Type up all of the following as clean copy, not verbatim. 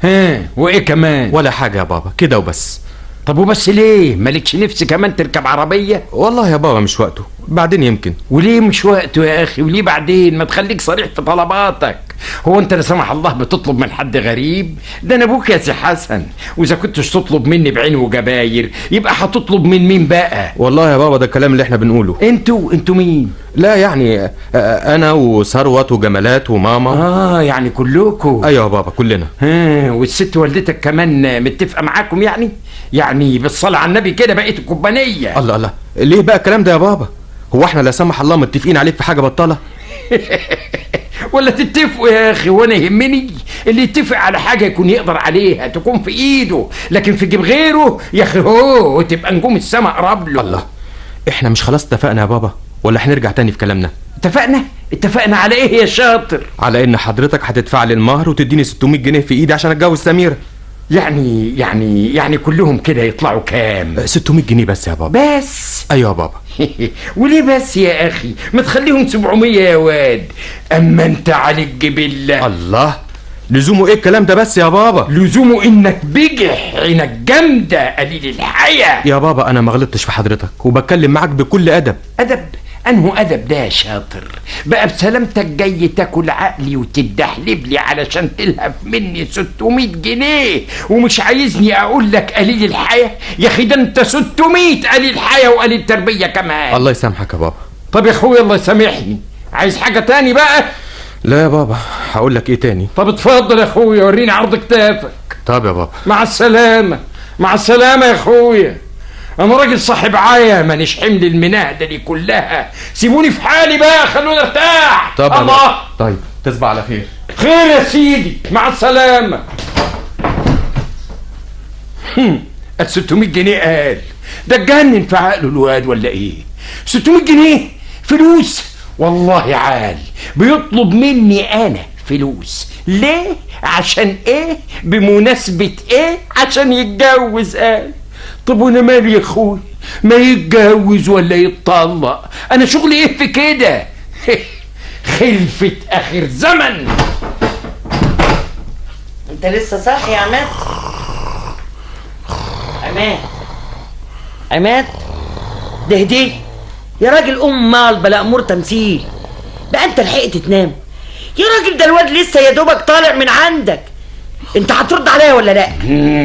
ها وايه كمان؟ ولا حاجة يا بابا، كده وبس. طب وبس ليه؟ مالكش نفس كمان تركب عربية؟ والله يا بابا مش وقته، بعدين يمكن. وليه مش وقته يا اخي؟ وليه بعدين؟ ما تخليك صريح في طلباتك. هو انت لا سمح الله بتطلب من حد غريب؟ ده انا ابوك يا سي حسن، واذا كنتش تطلب مني بعين وجباير يبقى هتطلب من مين بقى؟ والله يا بابا ده الكلام اللي احنا بنقوله. انتوا مين؟ لا يعني انا وثروت وجمالات وماما. يعني كلكم؟ ايوه يا بابا كلنا. ها، والست والدتك كمان متفقه معاكم يعني؟ يعني بالصلاة على النبي كده بقيت الكوبانيه. الله الله، ليه بقى الكلام ده يا بابا؟ هو احنا لا سمح الله متفقين عليك في حاجة بطاله؟ ولا تتفقوا يا اخي، وانا يهمني اللي يتفق على حاجة يكون يقدر عليها، تكون في ايده، لكن في جيب غيره يا اخي هو تبقى نجوم السما اقرب له. الله، احنا مش خلاص اتفقنا يا بابا ولا هنرجع تاني في كلامنا؟ اتفقنا؟ اتفقنا على ايه يا شاطر؟ على ان حضرتك هتدفع لي المهر وتديني 600 جنيه في ايدي عشان اتجوز سميرة. يعني يعني يعني كلهم كده يطلعوا كام؟ 600 جنيه بس يا بابا. بس؟ ايوه يا بابا. وليه بس يا اخي؟ ما تخليهم 700 يا واد. اما انت عليك جبله. الله، لزومه ايه الكلام ده بس يا بابا؟ لزومه انك بجح، عينك جامدة، قليل الحياة. يا بابا انا ما غلطتش في حضرتك وبتكلم معاك بكل ادب. ادب؟ انه ادب ده يا شاطر؟ بقى بسلامتك جاي تاكل عقلي وتدحلب لي علشان تلهف مني 600 جنيه ومش عايزني اقول لك قليل الحياة؟ يا اخي ده انت 600 قليل حياة وقليل تربيه كمان. الله يسامحك يا بابا. طب يا اخويا الله يسامحني، عايز حاجة تاني بقى؟ لا يا بابا، هقول لك ايه تاني. طب اتفضل يا اخويا وريني عرض كتافك. طب يا بابا. مع السلامة. مع السلامة يا اخويا، انا راجل صاحب عايه، مانيش حمل المناهده دي كلها، سيبوني في حالي بقى، خلوني ارتاح. طب الله. طيب تصبح على خير. خير يا سيدي، مع السلامة. ال 600 جنيه قال ده اتجنن في عقله الواد ولا ايه؟ 600 جنيه فلوس؟ والله عال، بيطلب مني انا فلوس ليه؟ عشان ايه؟ بمناسبة ايه؟ عشان يتجوز قال. طب وانا مالي يا اخوي؟ ما يتجوز ولا يتطلق، انا شغلي ايه في كده؟ خلفة اخر زمن. انت لسه صاحي يا عماد؟ عماد، عماد ده هدي يا راجل، قوم مال بلا امور تمثيل بقى، انت لحقت تنام يا راجل؟ ده الواد لسه يا دوبك طالع من عندك، انت هترد عليا ولا لا؟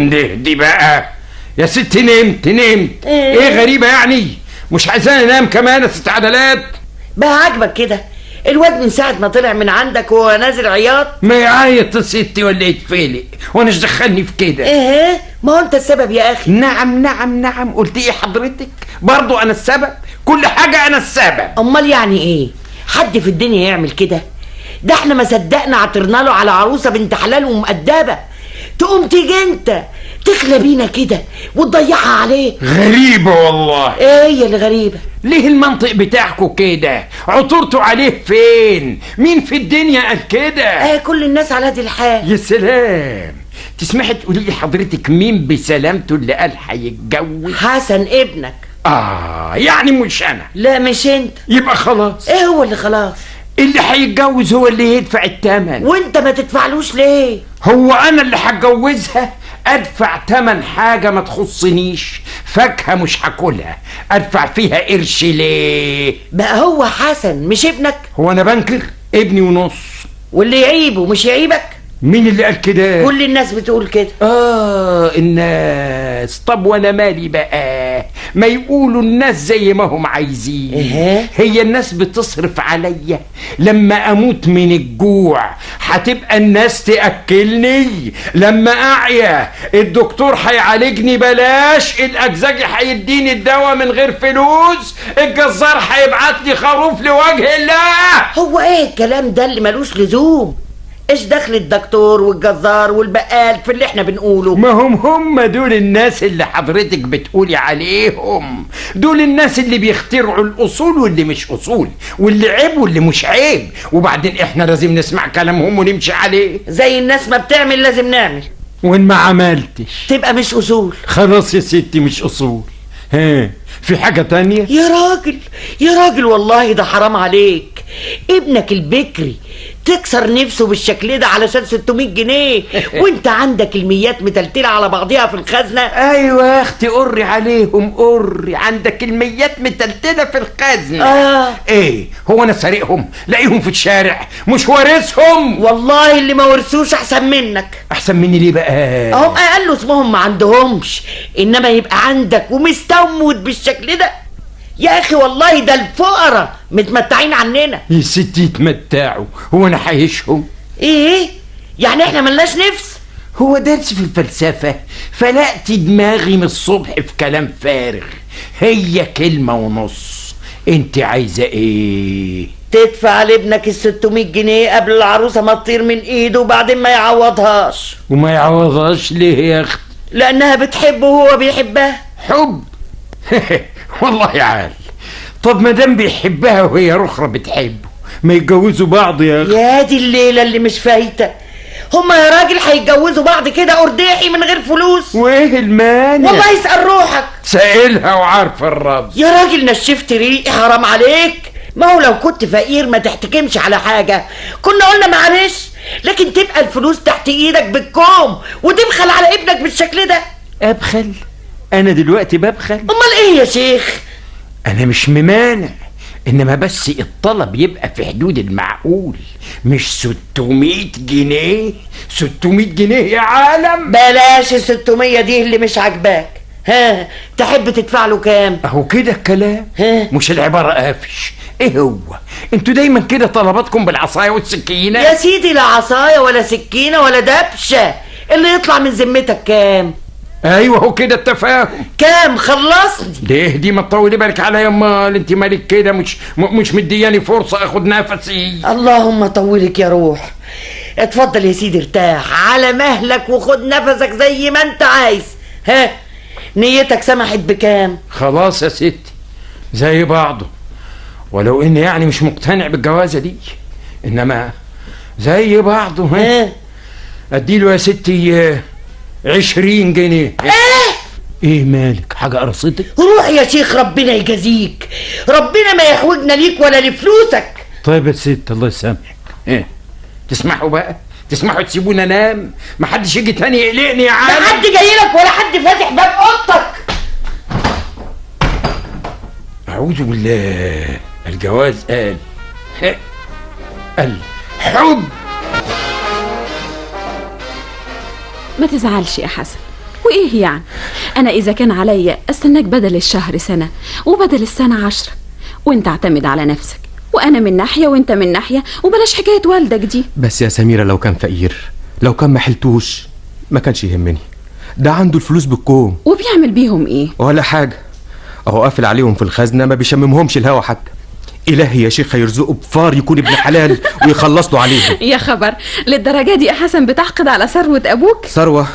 ده دي بقى يا ست، نمت نمت. ايه غريبة يعني؟ مش عايزاني انام كمان يا ست عدلات؟ بقى عاجبك كده؟ الواد من ساعة ما طلع من عندك وهو نازل عياط. ما يعيط يا ستي ولا يتفلق، وانا ايش دخلني في كده؟ ايه ما هو انت السبب يا اخي. نعم نعم نعم، قلت ايه حضرتك؟ برضو انا السبب؟ كل حاجة انا السبب. امال يعني ايه؟ حد في الدنيا يعمل كده؟ ده احنا ما صدقنا عطرنا له على عروسة بنت حلال ومؤدبة، تقوم تيجي انت تخلى بينا كده وتضيعها عليه. غريبة والله. ايه اللي غريبة؟ ليه المنطق بتاعكوا كده؟ عثرتوا عليه فين؟ مين في الدنيا قال كده؟ كل الناس على هذه الحال. يا سلام، تسمحي تقولي لي حضرتك مين بسلامته اللي قال هيتجوز؟ حسن ابنك. يعني مش انا؟ لا مش انت. يبقى خلاص. ايه هو اللي خلاص؟ اللي هيتجوز هو اللي يدفع الثمن. وانت ما تدفعلوش ليه؟ هو انا اللي هتجوزها ادفع ثمن حاجة ما تخصنيش، فاكهة مش هاكلها ادفع فيها قرش ليه؟ بقى هو حسن مش ابنك؟ هو انا بنكر؟ ابني ونص. واللي يعيبه مش يعيبك؟ مين اللي قال كده؟ كل الناس بتقول كده. الناس. طب وانا مالي بقى؟ ما يقولوا الناس زي ما هم عايزين. إيه؟ هي الناس بتصرف عليا؟ لما اموت من الجوع هتبقى الناس تاكلني؟ لما اعيا الدكتور هيعالجني بلاش، الاجزاجي هيديني الدواء من غير فلوس، الجزار هيبعت لي خروف لوجه الله. هو ايه الكلام ده اللي ملوش لزوم؟ ايش دخل الدكتور والجزار والبقال في اللي احنا بنقوله؟ ما هم دول الناس اللي حضرتك بتقولي عليهم، دول الناس اللي بيخترعوا الاصول واللي مش اصول، واللي عيب واللي مش عيب، وبعدين احنا لازم نسمع كلامهم ونمشي عليه. زي الناس ما بتعمل لازم نعمل. وان ما عملتش تبقى مش اصول. خلاص يا ستي مش اصول. ها في حاجة تانية؟ يا راجل يا راجل والله ده حرام عليك، ابنك البكري تكسر نفسه بالشكل ده علشان 600 جنيه وانت عندك الميات متلتله على بعضيها في الخزنة. ايوه يا اختي قري عليهم، قري، عندك الميات متلتله في الخزنة. ايه هو انا سارقهم؟ لاقيهم في الشارع، مش وارثهم. والله اللي ما ورثوش احسن منك. احسن مني ليه بقى؟ اهم اقل اسمهم ما عندهمش، انما يبقى عندك ومستموت بالشكل ده يا اخي. والله ده الفقراء متمتعين عننا. يا ستي يتمتعوا، هو انا حايشهم؟ ايه يعني احنا ملناش نفس؟ هو درس في الفلسفة فلقت دماغي من الصبح في كلام فارغ. هي كلمة ونص. انت عايزة ايه؟ تدفع لابنك 600 جنيه قبل العروسة ما تطير من ايده وبعدين ما يعوضهاش. وما يعوضهاش ليه يا اختي؟ لانها بتحبه وهو بيحبها. حب؟ والله عال. طب ما دام بيحبها وهي رخرة بتحبه، ما يتجوزوا بعض يا اخي. يا دي الليلة اللي مش فايتة. هما يا راجل هيتجوزوا بعض كده قرداحي من غير فلوس؟ وايه المانع؟ والله اسأل روحك. سائلها وعارفة الرد. يا راجل نشفت ريقي، حرام عليك. ما هو لو كنت فقير ما تحتكمش على حاجة كنا قلنا معلش، لكن تبقى الفلوس تحت ايدك بالكوم وتبخل على ابنك بالشكل ده. ابخل؟ انا دلوقتي ببخل؟ امال ايه يا شيخ؟ انا مش ممانع، انما بس الطلب يبقى في حدود المعقول، مش 600 جنيه. 600 جنيه يا عالم. بلاش ال 600 دي اللي مش عاجباك. ها تحب تدفع له كام؟ اهو كده الكلام، مش العبارة قافش. ايه هو انتوا دايما كده طلباتكم بالعصاية والسكينة؟ يا سيدي لا عصاية ولا سكينة ولا دبشة، اللي يطلع من ذمتك كام؟ ايوه هو كده التفاهم. كام؟ خلصني. ليه دي ما تطولي بالك عليا؟ امال انت مالك كده؟ مش مدياني فرصة اخد نفسي. اللهم طولك يا روح. اتفضل يا سيدي، ارتاح على مهلك وخد نفسك زي ما انت عايز. ها نيتك سمحت بكام؟ خلاص يا ستي زي بعضه، ولو اني يعني مش مقتنع بالجوازه دي، انما زي بعضه. ها اديله يا ستي 20 جنيه. ايه؟ ايه مالك؟ حاجة قرصتك؟ روح يا شيخ، ربنا يجازيك، ربنا ما يحوجنا ليك ولا لفلوسك. طيب يا ست الله يسامحك. ايه تسمحوا بقى؟ تسمحوا تسيبونا انام؟ محدش يجي تاني يقلقني يا عالم. لا حد جاي لك ولا حد فاتح باب اوضتك. اعوذ بالله. الجواز قال الحب. ما تزعلش يا حسن. وايه يعني؟ انا اذا كان عليا استناك بدل الشهر سنة وبدل السنة 10، وانت اعتمد على نفسك، وانا من ناحية وانت من ناحية، وبلاش حكاية والدك دي. بس يا سميرة لو كان فقير، لو كان ما حلتوش ما كانش يهمني. ده عنده الفلوس بالكوم. وبيعمل بيهم ايه؟ ولا حاجة، اهو قافل عليهم في الخزنة، ما بيشممهمش الهوا حتى. إلهي يا شيخ هيرزقه بفار يكون ابن حلال ويخلص له عليهم. يا خبر، للدرجة دي يا حسن بتحقد على ثروة أبوك؟ ثروة؟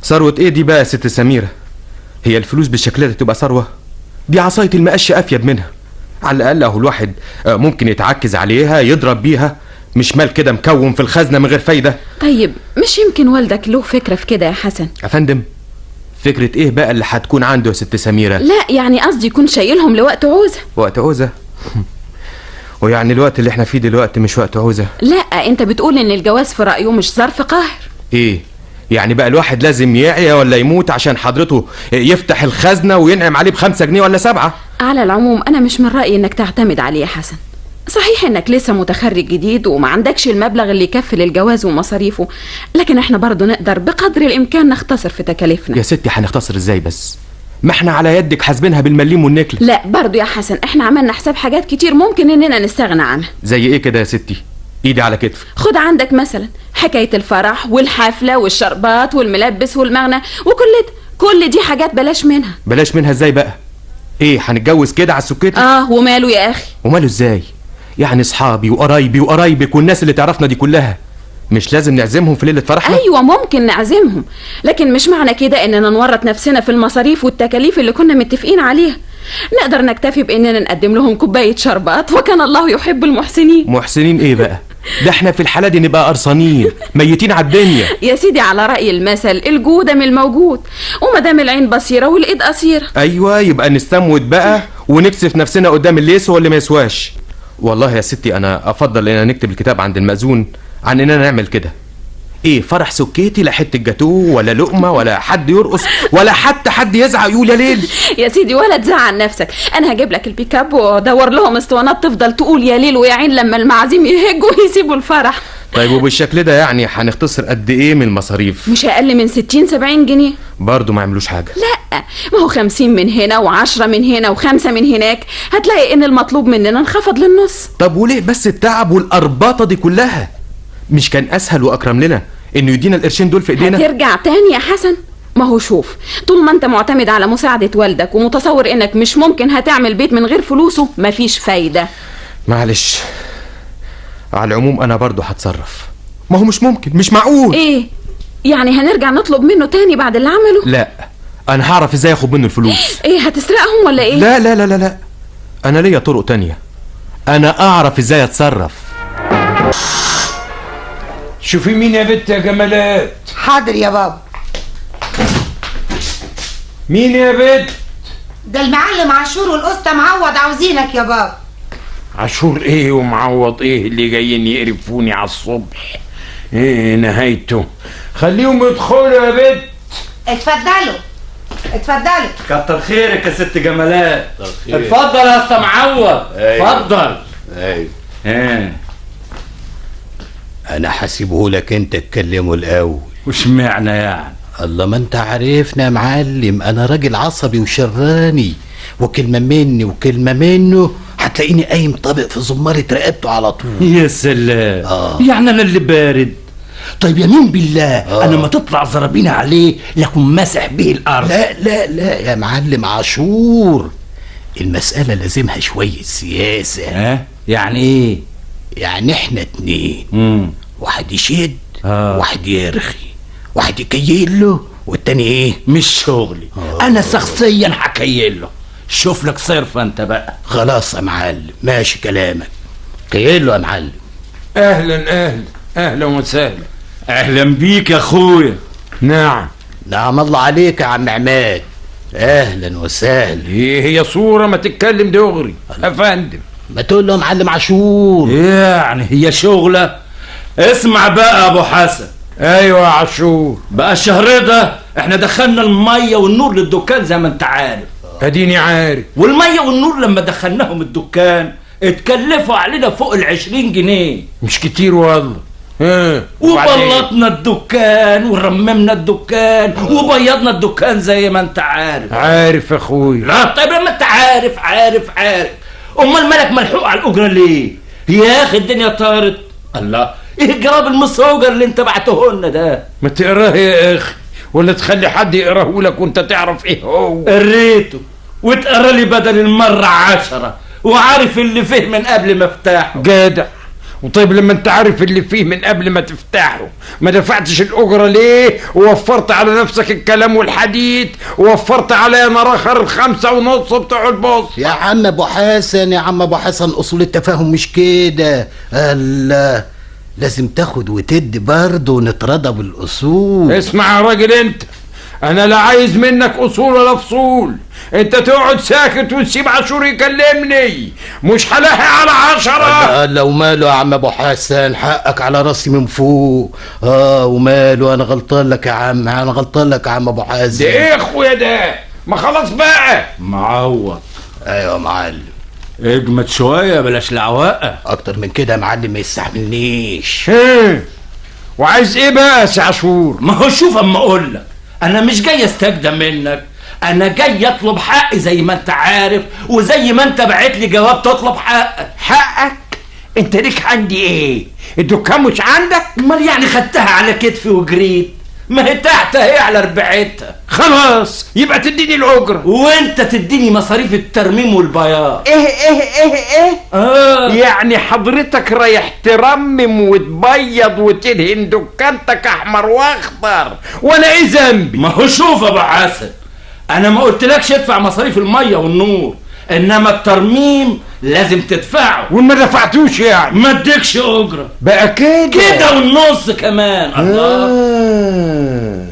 ثروة إيه دي بقى يا ست سميرة؟ هي الفلوس بالشكل ده تبقى ثروة؟ دي عصاية المقش أفيد منها. على الأقل أهو الواحد ممكن يتعكز عليها، يضرب بيها، مش مال كده مكون في الخزنة من غير فايدة. طيب مش يمكن والدك له فكرة في كده يا حسن؟ يا فندم فكرة ايه بقى اللي هتكون عنده يا ست سميرة؟ لا يعني قصدي يكون شايلهم لوقت عوزة. وقت عوزة؟ ويعني الوقت اللي احنا فيه دلوقتي مش وقت عوزة؟ لا انت بتقول ان الجواز في رأيه مش ظرف قاهر. ايه يعني بقى الواحد لازم يعيا ولا يموت عشان حضرته يفتح الخزنة وينعم عليه ب5 جنيه ولا 7؟ على العموم انا مش من رأيي انك تعتمد عليه يا حسن. صحيح انك لسه متخرج جديد وما عندكش المبلغ اللي يكفي للجواز ومصاريفه، لكن احنا برضه نقدر بقدر الامكان نختصر في تكاليفنا. يا ستي هنختصر ازاي بس؟ ما احنا على يدك حاسبينها بالمليم والنكل. لا برضه يا حسن احنا عملنا حساب حاجات كتير ممكن اننا نستغنى عنها. زي ايه كده يا ستي؟ ايدي على كتفك. خد عندك مثلا حكاية الفرح والحفلة والشربات والملبس والمغنى وكل ده، كل دي حاجات بلاش منها. بلاش منها ازاي بقى؟ ايه هنتجوز كده على السكتة؟ اه وماله يا اخي؟ وماله ازاي؟ يعني اصحابي وقرايبي وقرايبك والناس اللي تعرفنا دي كلها مش لازم نعزمهم في ليلة فرحنا؟ ايوه ممكن نعزمهم، لكن مش معنى كده اننا نورط نفسنا في المصاريف والتكاليف اللي كنا متفقين عليها. نقدر نكتفي باننا نقدم لهم كوباية شربات، وكان الله يحب المحسنين. محسنين ايه بقى؟ ده احنا في الحالة دي نبقى قرصانين ميتين على الدنيا. يا سيدي على راي المثل الجودة من الموجود، وما دام العين بصيرة والايد قصيرة. ايوه يبقى نستموت بقى ونكسف نفسنا قدام اللي يسوى واللي ما يسواش. والله يا ستي انا افضل اننا نكتب الكتاب عند المأذون عن اننا نعمل كده. ايه فرح سكيتي، لا حتة جاتوه ولا لقمة ولا حد يرقص ولا حتى حد يزعق يقول يا ليل. يا سيدي ولا تزعل نفسك، انا هجيب لك البيك اب وادور لهم اسطوانات تفضل تقول يا ليل ويا عين لما المعازيم يهجوا ويسيبوا الفرح. طيب وبالشكل ده يعني هنختصر قد ايه من المصاريف؟ مش اقل من 60-70 جنيه. برضه ما عملوش حاجة. لا ما هو 50 من هنا و10 من هنا و5 من هناك، هتلاقي ان المطلوب مننا انخفض للنص. طب وليه بس التعب والارباطه دي كلها؟ مش كان اسهل واكرم لنا انه يدينا القرشين دول في ايدينا؟ هترجع تاني يا حسن؟ ما هو شوف، طول ما انت معتمد على مساعدة والدك ومتصور انك مش ممكن هتعمل بيت من غير فلوسه، مفيش فايدة. معلش، على العموم انا برضو هتصرف. ما هو مش ممكن، مش معقول. ايه يعني هنرجع نطلب منه تاني بعد اللي عمله؟ لا، انا هعرف ازاي اخد منه الفلوس. ايه هتسرقهم ولا ايه؟ لا لا لا لا لا، انا ليا طرق تانية، انا اعرف ازاي اتصرف. شوفي مين يا بنت يا جمالات. حاضر يا بابا. مين يا بنت؟ ده المعلم عاشور والقسطى معوض عاوزينك يا بابا. عاشور ايه ومعوض ايه اللي جايين يقرفوني على الصبح؟ ايه نهايته؟ خليهم يدخلوا يا بنت. اتفضلوا اتفضلوا. كتر خيرك يا ست جمالات. اتفضل يا اسطى معوض. اتفضل. ايوه ايه انا حاسبه لك انت تكلمه الاول. وش معنى يعني؟ الله ما انت عارفنا يا معلم، انا راجل عصبي وشراني، وكلمه مني وكلمه منه هتلاقيني قايم طابق في زمارة رقبته على طول. يا سلام. يعني انا اللي بارد؟ طيب يمين بالله انا ما تطلع زرابينا عليه لكن ماسح به الارض. لا لا لا يا معلم عاشور، المسألة لازمها شوية سياسة. ها يعني ايه؟ يعني احنا اتنين، واحد يشد واحد يرخي، واحد يكيل له والتاني ايه؟ مش شغلي. انا شخصيا هكيل له. شوف لك صرفه انت بقى. خلاص يا معلم ماشي كلامك، كيل له يا معلم. اهلا اهلا اهلا وسهلا. اهلا بيك يا اخويا. نعم نعم الله عليك يا عم عماد، اهلا وسهلا. ايه هي صورة ما تتكلم دغري يا فندم؟ ما تقول له يا معلم عاشور. يعني هي شغلة. اسمع بقى يا ابو حسن. ايوه يا عاشور. بقى الشهر ده احنا دخلنا المية والنور للدكان زي ما انت عارف. اديني عارف. والمية والنور لما دخلناهم الدكان اتكلفوا علينا فوق 20 جنيه. مش كتير والله. وبلطنا الدكان ورممنا الدكان وبيضنا الدكان زي ما انت عارف. عارف يا اخويا. لا طيب لما انت عارف عارف عارف، امال مالك ملحوق على الاجرة ليه؟ يا اخي الدنيا طارت. الله، ايه الجواب المصوجر اللي انت بعته لنا ده؟ ما تقراه يا اخي، ولا تخلي حد يقراه لك وانت تعرف ايه هو. قريته واتقرا لي بدل المرة 10، وعارف اللي فيه من قبل ما افتحه. جدع. وطيب لما انت عارف اللي فيه من قبل ما تفتحه، ما دفعتش الاجرة ليه؟ ووفرت على نفسك الكلام والحديد، ووفرت على نراخر 5.5 بتوع البوس. يا عم ابو حسن، يا عم ابو حسن، اصول التفاهم مش كده. الله، لازم تاخد وتدي برضه ونترضى بالاصول. اسمع يا راجل انت، انا لا عايز منك اصول ولا فصول. انت تقعد ساكت وتسيب عاشور يكلمني، مش هلاحق على 10. لو ماله يا عم ابو حسن، حقك على راسي من فوق. وماله، انا غلطان لك يا عم، انا غلطان لك يا عم ابو حسن. ده ايه اخويا ده؟ ما خلاص بقى. معوض. ايوه يا معلم. اجمد شوية بلاش العواقه. اكتر من كده يا معلم ما يستحملنيش. ايه وعايز ايه بقى يا سي عاشور؟ ما هو شوف اما اقول لك، انا مش جاي استجدى منك، انا جاي اطلب حقي زي ما انت عارف، وزي ما انت بعت لي جواب تطلب حقك. حقك؟ انت ليك عندي ايه؟ الدكان مش عندك؟ امال يعني خدتها على كتفي وجريت؟ ما هي تحت اهي على ربعتها. خلاص يبقى تديني الاجرة وانت تديني مصاريف الترميم والبياض. ايه ايه ايه ايه؟ يعني حضرتك رايح ترمم وتبيض وتدهن دكانتك احمر واخضر، وانا ايه ذنبي؟ ما هو شوف يا ابو حسن، انا ما قلتلكش ادفع مصاريف المية والنور، انما الترميم لازم تدفعه. وما دفعتوش يعني؟ ما اديكش اجره بقى كده كده والنص كمان. الله.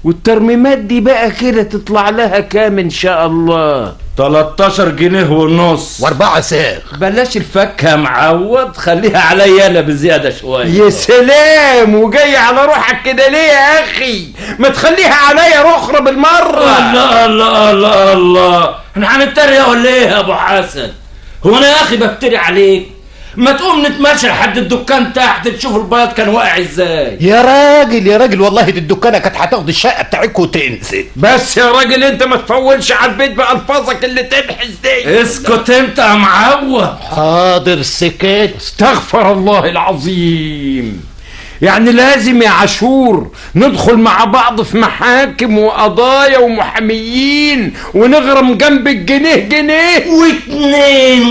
والترميمات دي بقى كده تطلع لها كام ان شاء الله؟ 13 جنيه ونص و4 ساغ. بلاش الفكه معوض، خليها عليا انا بزيادة شوية. يا سلام، وجاي على روحك كده ليه يا اخي؟ ما تخليها عليا رخرة بالمرة. الله الله الله الله، احنا هنتريق ولا ايه يا ابو حسن؟ هو انا يا اخي بفتري عليك؟ ما تقوم نتمشى لحد الدكان تحت تشوف البياض كان واقع ازاي. يا راجل يا راجل، والله دي الدكانه كانت هتاخد الشقة بتاعتكم وتنزل. بس يا راجل انت ما تفولش على البيت بألفاظك اللي تنحس دي. اسكت انت يا معوض. حاضر سكت. استغفر الله العظيم. يعني لازم يا عاشور ندخل مع بعض في محاكم وقضايا ومحاميين ونغرم جنب الجنيه جنيه و2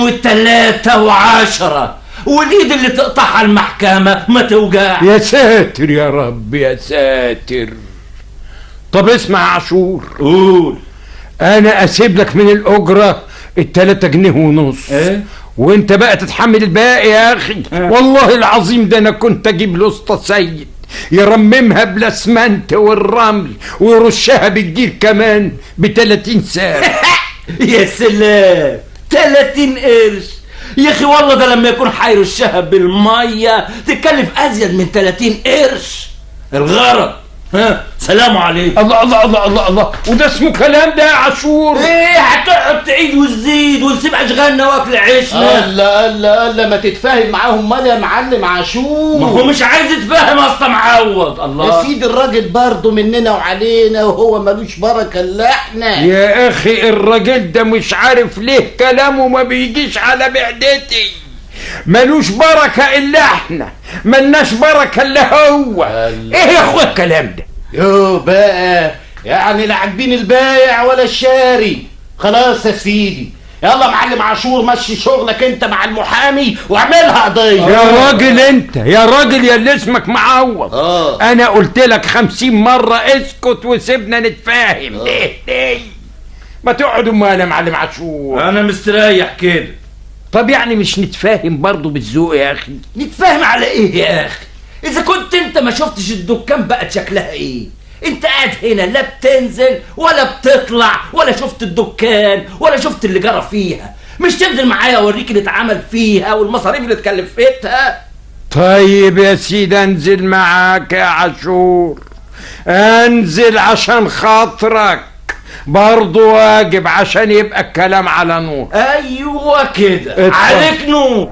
و3 و10، والايد اللي تقطعها المحكمة ما توجع. يا ساتر يا رب يا ساتر. طب اسمع يا عاشور. قول. انا اسيب لك من الاجرة 3.5 جنيه، إيه؟ وانت بقى تتحمل الباقي يا اخي. والله العظيم ده انا كنت اجيب الاسطى سيد يرممها بالاسمنت والرمل ويرشها بالجير كمان ب30 ساعة. يا سلام، 30 قرش يا اخي. والله ده لما يكون حيرشها بالمية تتكلف ازيد من 30 قرش. الغرض ها. سلام عليكم. الله الله الله الله الله، وده اسمه كلام ده يا عاشور؟ ايه هتقعد تعيد وتزيد ونسيب اشغالنا واكل عيشنا؟ الله الله الله، ما تتفاهم معاهم مال يا معلم عاشور. ما هو مش عايز يتفاهم اصلا معوض. الله يا سيدي، الراجل برضه مننا وعلينا، وهو ملوش بركة الا احنا. يا اخي الراجل ده مش عارف ليه كلامه ما بيجيش على معدتي. ملوش بركة الا احنا، ملناش بركة الا هو. ايه يا اخويا الكلام ده؟ يو بقى يعني لا عاجبين البايع ولا الشاري. خلاص يا سيدي، يلا معلم عاشور مشي شغلك انت مع المحامي واعملها قضية. يا راجل انت، يا راجل يا اللي اسمك معوض. انا قلت لك 50 مرة اسكت وسيبنا نتفاهم. ليه ليه ما تقعد امال يا معلم عاشور؟ انا مستريح كده. طب يعني مش نتفاهم برضه بالذوق يا اخي؟ نتفاهم على ايه يا اخي؟ اذا كنت انت ما شفتش الدكان بقت شكلها ايه؟ انت قاعد هنا لا بتنزل ولا بتطلع ولا شفت الدكان ولا شفت اللي جرى فيها. مش تنزل معايا اوريك اللي اتعمل فيها والمصاريف اللي اتكلفتها؟ طيب يا سيدي انزل معاك يا عاشور، انزل عشان خاطرك برضه واجب، عشان يبقى الكلام على نور. ايوه كده، عليك نور.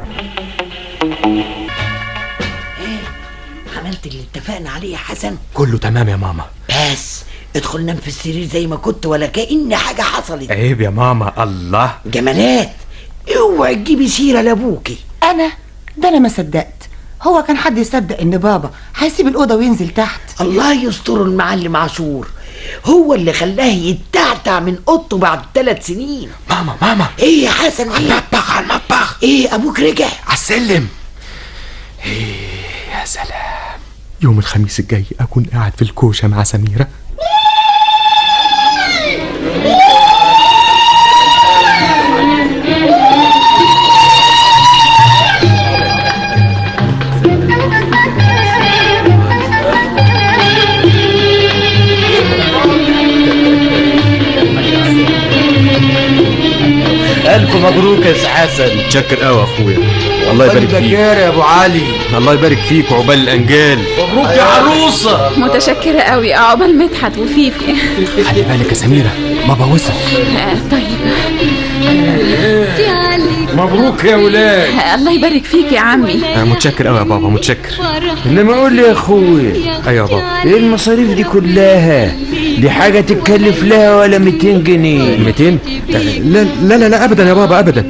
عملت اللي اتفقنا عليه يا حسن؟ كله تمام يا ماما. بس ادخل نام في السرير زي ما كنت ولا كأن حاجة حصلت. عيب يا ماما. الله جمالات، اوعي تجيبي سيرة لابوكي. انا ده انا ما صدقت، هو كان حد يصدق ان بابا هيسيب الأوضة وينزل تحت؟ الله يستر المعلم عاشور، هو اللي خلاه يتعتع من اوضته بعد 3 سنين. ماما ماما. ايه يا حسن؟ ايه؟ المطبخ، على المطبخ. ايه ابوك رجع؟ على السلم. ايه يا سلام، يوم الخميس الجاي اكون قاعد في الكوشة مع سميرة. ألف مبروك يا حسن. متشكر قوي يا اخويا، الله يبارك فيك يا ابو علي. الله يبارك فيك وعقبال الانجال. مبروك يا عروسه. متشكره قوي، عقبال مدحت وفيفي. خلي بالك يا سميرة، بابا وصل. طيب مبروك يا ولاد. الله يبارك فيك يا عمي. متشكر قوي يا بابا، متشكر. انما قول لي يا اخويا. ايوه يا بابا. ايه المصاريف دي كلها؟ دي حاجة تتكلف لها ولا 200 جنيه؟ 200؟ لا لا لا, لا ابدا يا بابا ابدا.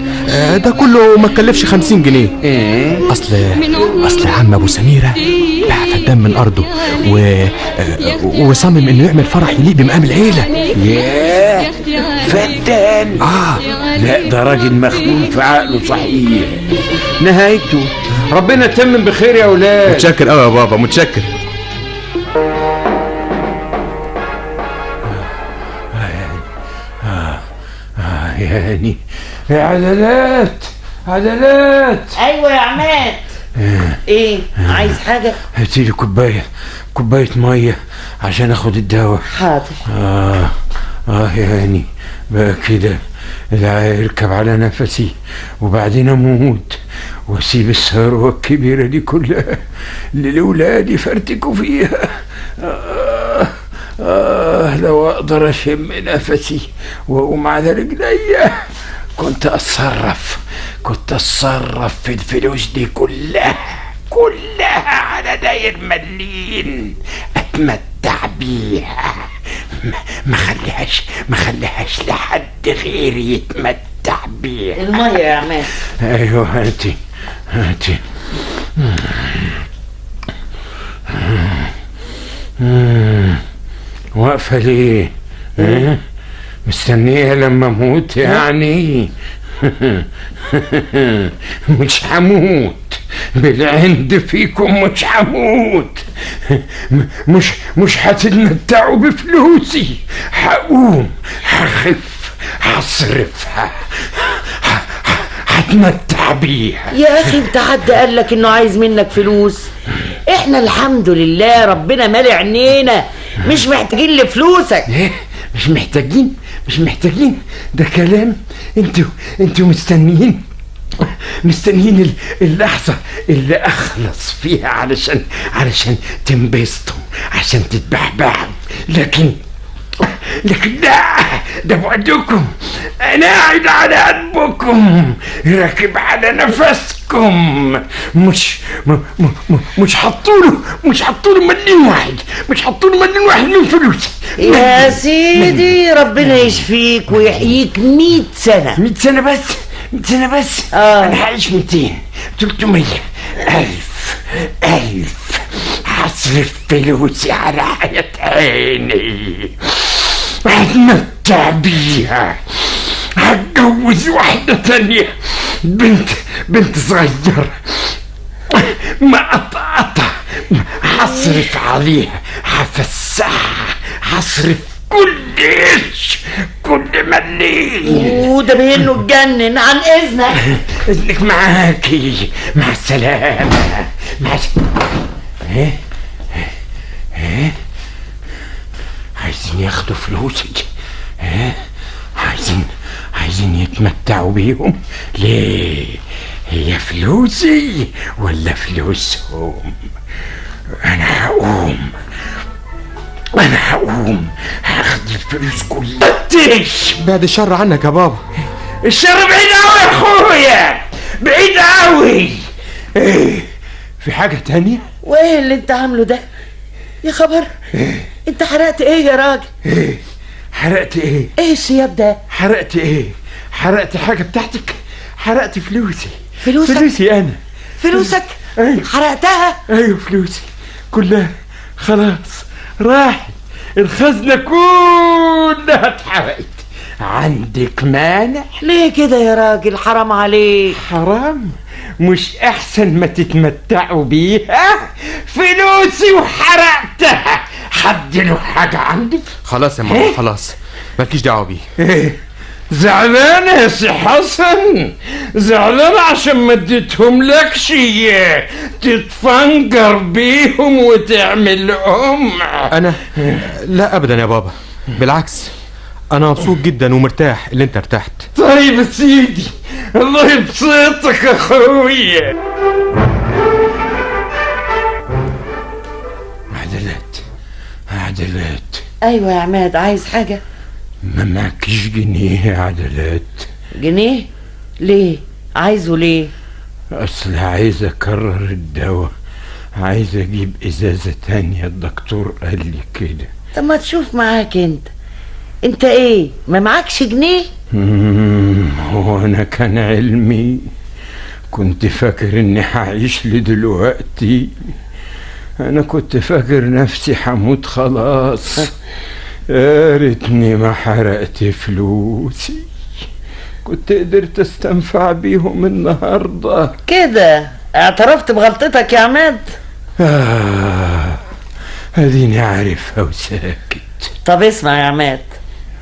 ده كله ما تكلفش 50 جنيه. ايه؟ اصل عم ابو سميرة باع فدان من ارضه وصمم انه يعمل فرح يليق بمقام العيلة. ياه فدان؟ لا ده راجل مخبول في عقله صحيح. نهايته ربنا تمم بخير يا ولاد. متشكر قوي يا بابا، متشكر. يعني عدلات عدلات. ايوه يا عماد. ايه عايز حاجة؟ هاتيلي كوباية مية عشان اخد الدواء. حاضر. يعني بقى كده لا يركب على نفسي وبعدين اموت واسيب الثروة الكبيرة دي كلها للاولاد يفرتكوا فيها. لو اقدر اشم نفسي واقوم على رجليا كنت اتصرف، كنت اتصرف في الفلوس دي كلها كلها على داير مليين، اتمتع بيها، ما خليهاش لحد غيري يتمتع بيها. المية يا عماد. ايوه هاتي هاتي. واقفة ليه؟ مستنية لما اموت يعني؟ مش هموت بالعند فيكم، مش هموت، مش هتتمتعوا بفلوسي. هقوم هخف هصرفها هتمتع بيها. يا اخي انت حد قال لك انه عايز منك فلوس؟ احنا الحمد لله ربنا مالي عينينا، مش محتاجين لفلوسك. ايه مش محتاجين؟ مش محتاجين؟ ده كلام. انتوا مستنيين اللحظة اللي اخلص فيها علشان تنبسطوا، عشان تتبحبحوا. لكن لا، ده بعدكم، انا قاعد على قلبكم، راكب على نفسكم. مش مش حطوله مليم واحد، مش حطوله مليم واحد من فلوسي. يا سيدي ربنا يشفيك ويحييك 100 سنة. 100 سنة بس؟ 100 سنة بس؟ انا هعيش 200 300 1000 1000. هصرف فلوسي على حياة عيني، هتمتع بيها، هتجوز واحدة تانية، بنت صغيرة ما قطقطة، هصرف عليها، هفسحها، هصرف كل قرش كل مليم. وده بينه اتجنن. عن اذنك. اذنك معاكي، مع السلامة. مع ايه ايه عايزين ياخدوا فلوسي؟ ايه عايزين يتمتعوا بيهم؟ ليه؟ هي فلوسي ولا فلوسهم؟ انا هقوم هاخد الفلوس كلها. بعد الشر عنك يا بابا. الشر بعيد قوي يا اخويا، بعيد قوي. ايه في حاجة تانية؟ وايه اللي انت عامله ده يا خبر؟ إيه؟ انت حرقت ايه يا راجل؟ ايه حرقت ايه؟ ايه الشياب ده؟ حرقت ايه؟ حرقت حاجة بتاعتك؟ حرقت فلوسي. فلوسك؟ فلوسي انا. فلوسك؟ ايوه. حرقتها؟ ايوه فلوسي كلها خلاص راحت، الخزنة كلها اتحرقت. عندك مانع؟ ليه كده يا راجل؟ حرام عليك. حرام؟ مش احسن ما تتمتعوا بيها؟ فلوسي وحرقتها، حد له حاجة عندك؟ خلاص يا ماما خلاص، مالكيش دعوة بيه. ايه زعلانة يا سي حسن؟ زعلانة عشان ما اديتهم لكش تتفنجر بيهم وتعمل ام؟ انا لا ابدا يا بابا، بالعكس انا مبسوط جدا ومرتاح اللي انت ارتحت. طيب يا سيدي الله يبسطك يا اخويا. عدلات عدلات. ايوه يا عماد، عايز حاجة؟ ما معكش جنيه يا عدلات. جنيه؟ ليه؟ عايزه ليه؟ اصل عايز اكرر الدواء، عايز اجيب ازازة تانية، الدكتور قال لي كده. طب ما تشوف معاك انت. انت ايه ما معكش جنيه؟ هو انا كان علمي كنت فاكر اني هعيش لدلوقتي، انا كنت فاكر نفسي هموت خلاص. يا ريتني ما حرقت فلوسي، كنت قدرت استنفع بيهم النهارده. كده اعترفت بغلطتك يا عماد؟ اديني عارفها وساكت. طب اسمع يا عماد،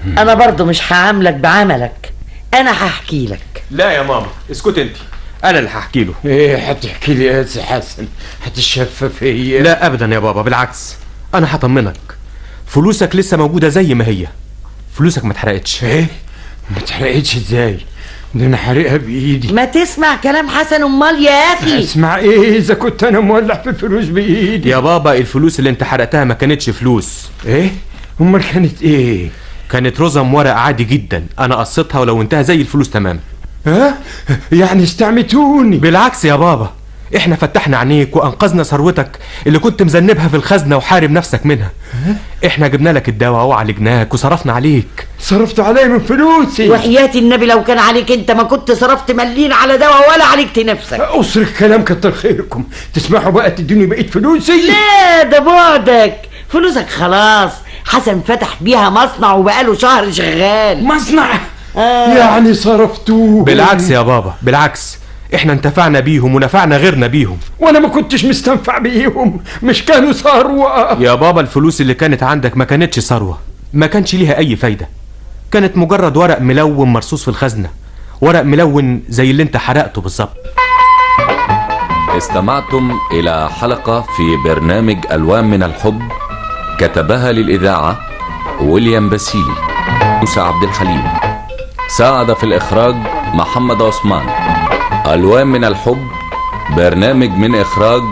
انا برضو مش هعاملك بعملك، انا هحكي لك. لا يا ماما اسكت انت، انا اللي هحكي له. ايه هتحكي لي يا سي حسن؟ هتشفف هي؟ لا ابدا يا بابا، بالعكس انا هطمنك، فلوسك لسه موجودة زي ما هي، فلوسك ما اتحرقتش. ايه ما اتحرقتش ازاي؟ ده انا حارقها بايدي. ما تسمع كلام حسن امال يا اخي. اسمع ايه اذا كنت انا مولع في الفلوس بايدي؟ يا بابا الفلوس اللي انت حرقتها ما كانتش فلوس. ايه؟ امال كانت ايه؟ كانت رزم ورق عادي جدا، انا قصيتها ولونتها زي الفلوس تمام. ها؟ يعني استعمتوني؟ بالعكس يا بابا، احنا فتحنا عينيك وانقذنا ثروتك اللي كنت مذنبها في الخزنة وحارب نفسك منها. احنا جبنا لك الدواء وعالجناك وصرفنا عليك. صرفت عليا من فلوسي؟ وحياة النبي لو كان عليك انت ما كنت صرفت مليل على دواء ولا عالجت نفسك. قصر الكلام كتر خيركم، تسمحوا بقى تدوني بقية فلوسي؟ لا ده بعدك، فلوسك خلاص حسن فتح بيها مصنع وبقاله شهر شغال. مصنع؟ يعني صرفتوه؟ بالعكس يا بابا بالعكس، احنا انتفعنا بيهم ونفعنا غيرنا بيهم. وانا ما كنتش مستنفع بيهم، مش كانوا ثروة؟ يا بابا الفلوس اللي كانت عندك ما كانتش ثروة، ما كانش ليها اي فايدة، كانت مجرد ورق ملون مرصوص في الخزنة، ورق ملون زي اللي انت حرقته بالظبط. استمعتم إلى حلقة في برنامج ألوان من الحب، كتبها للإذاعة ويليام باسيلي، موسى عبد الحليم، ساعد في الإخراج محمد عثمان. ألوان من الحب برنامج من إخراج.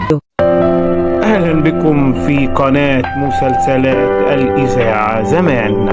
أهلا بكم في قناة مسلسلات الإذاعة زمان.